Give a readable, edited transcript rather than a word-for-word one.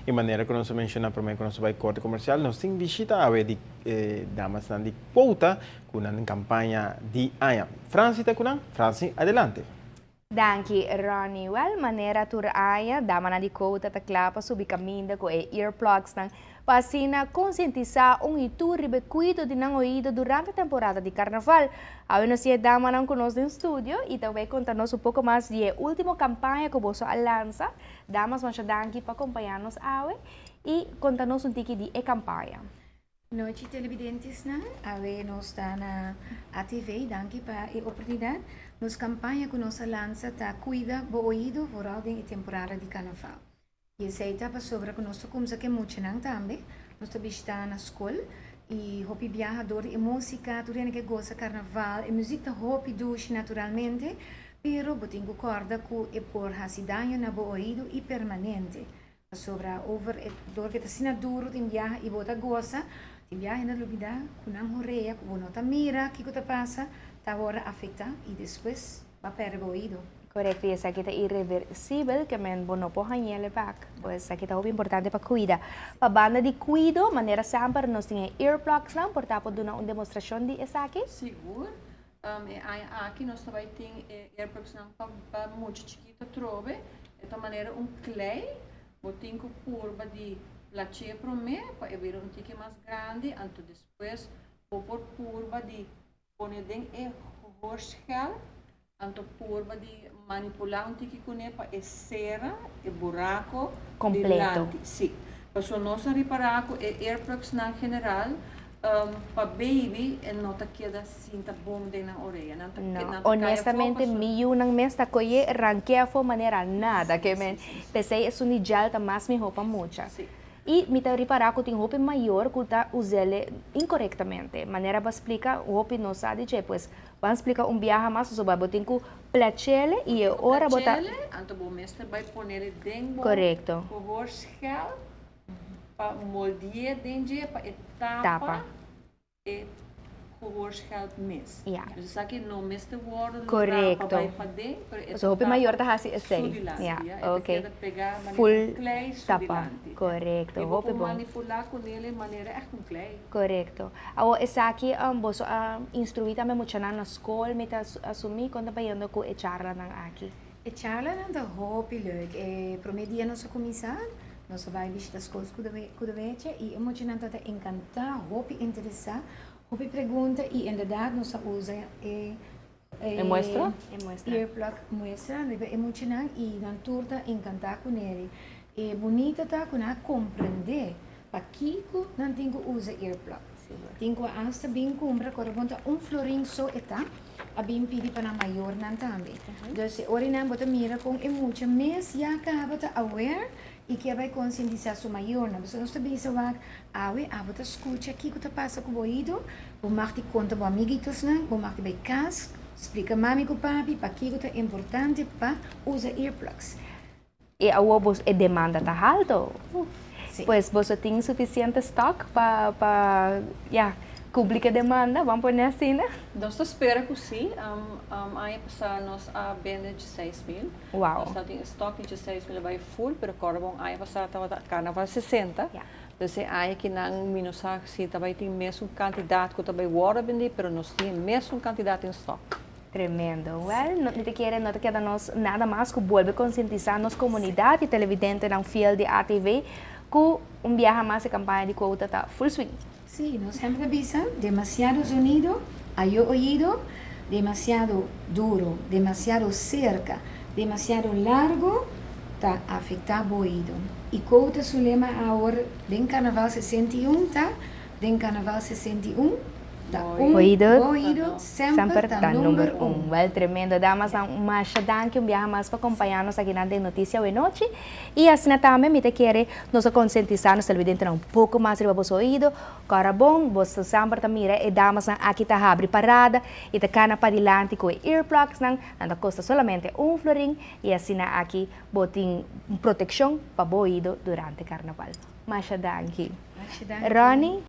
E manera ku nos a menshoná promé ku nos a bai korte komersial, nos tin bishita awe di e damasnan di Quota ku nan kampaña di aña. Franci ta ku nan. Franci, adelante. Danki, Ronnie. Wèl, manera tur aña, damanan di Quota ta kla pa subi kaminda ku e earplugsnan pa asina konsientisá un i tur riba e kuido di nan oido durante temporada di karnaval. Awe nos tin e damanan ku nos den studio i ta bai konta nos un poko mas di e último kampaña ku boso a lansa. Damas masha danki pa kompañá nos awe i konta nos un tiki di e kampaña. Nochi telebidentesnan, awe nos ta na ATV, danki pa e oportunidat. Nos kampaña ku nos a lansa ta Kuida bo oido vooral den e temporada di karnaval. I esei ta pasobra ku nos ta kumsa ku e muchanan tambe, nos ta bishita na skol i hopi biaha dor di e músika, tur hende ke gosa karnaval, e muzik ta hopi dushi naturalmente, Pero bo tin ku kòrda ku e por hasi daño na bo oido i permanente. Pasobra over e dor ke ta asina duru tin biaha i bo ta gosa, tin biaha hende ta lubidá ku nan horea ku bo no ta mira kiko ta pasa ta wòrdu afektá i despues bo a pèrdè bo oido. Korekto, i esaki ta ireversibel, ke men bo no por hañ'el bak. Pues esaki ta hopi importante pa kuida. Pa banda di kuido, manera semper nos tin e earplugsnan, por ta por duna un demostrashon di esaki? Sigur. E aña aki nos ta bai tin e earplugsnan pa pa mucha chikito atrobe. E ta manera un klei. Bo tin ku purba di plach'é promé pa e bira un tiki mas grandi, anto despues bo por purba di pone den e hoorschel, anto purba di manipulá un tiki kuné pa e sera e buraco Completo. dilanti. Sí. Pasobra nos a ripará ku e earplugsnan general pa baby e no ta keda sinta bon den nan orea. Nan ta No, nan ta kai afó honestamente pasobra. mi yunan mes ta koye ranke afó manera nada ke men. P'esei esun di gel ta mas mihó pa mucha. Sí. I mi ta ripará ku tin hopi mayor ku ta us'el inkorektamente. Manera bo a splika, hopi no sa di dje. Pues, ban splika un biaha mas pasobra bo tin ku plach'el i e ora bo ta. Plach'el, anto bo mester bai pon'el den bo Korekto. gehoorschel pa moldi'é den dje pa e tapa Tapa. e gehoorschelp mes. Ja. Dus esaki no mester wòrdu lográ pa Korekto. bai paden, pero e Pasobra ta hopi tapa mayor ta hasi su esei. dilanti, Ja, ja. E ta oké. keda pegá manera un Full klei su tapa. dilanti. Korekto, I bo hopi por bon. manipulá kuné manera ègt un klei. Korekto. Awor esaki boso a instruí tambe muchanan na skol, mi ta asumí kon ta bayendo ku e charlanan aki? E charlanan ta hopi leuk. E promé dia nos a kuminsá, nos a bai bishita skol Kudawecha i e muchanan tabata enkantá, hopi interesá, hopi pregunta i inderdat nos a usa e E muestra? E muestra. Earplug muestra riba e muchanan i nan tur ta enkantá kuné. E bunita ta ku nan a komprendé pakiko nan tin ku usa earplug. Tin ku a asta bin kumpra ku ora bon ta un florin so e ta. a bin pidi pa nan mayornan tambe. Dus e ora nan bo ta mira kon e mucha mes ya kaba ta aware i ke a bai konsientisá su mayornan. Pasobra nos ta bisa wak, awe abo ta skucha kiko ta pasa ku bo oido, bo mag di konta bo amiguitosnan, bo mag di bai kas splika mami ku papi pakiko ta importante pa usa earplugs. I awor bo e demanda ta halto. Sí. Pues boso tin sufisiente stock pa pa ya kumpli ku e demanda, ban pone asina? Nos ta spera ku sí. Aña pasá nos a bende dieseis mil. Wow. Nos tabatin e stock di dieseis mil a bai full, pero kòrda bon aña pasá tabata karnaval sesenta. Ya. Dus e aña kinan mi no sa si ta bai tin mesun kantidat ku ta bai wòrdu bendí, pero nos tin e mesun kantidat den stock. Tremendo. Wel, no, mi ta kere no ta keda nos nada mas ku bolbe konsientisá nos komunidat i televidentenan fiel di ATV ku un biaha mas e kampaña di quota ta full swing. Sí, nos semper ta bisa, demasiado zonido, ayo oido, demasiado duro, demasiado serka, demasiado largo ta afektá bo oido. I quota su lema awor den Karnaval 61 ta, Den Carnaval 61 ta un Oido oido semper semper ta ta number number un. un. Wel tremendo damas nan masha danki un biaha mas pa compaña nos akinan den Noticia Awe Nochi y asina tambe mi ta kere nos a concientisa nos televidentenan un poco mas riba boso oido cora bon boso semper ta mira e damas nan aki ta habri parada y ta cana padilanti cu e earplugs nan nan ta costa solamente un florin y asina aki bo tin un proteccion pa bo oido durante carnaval. Masha danki. Masha danki. Ronnie.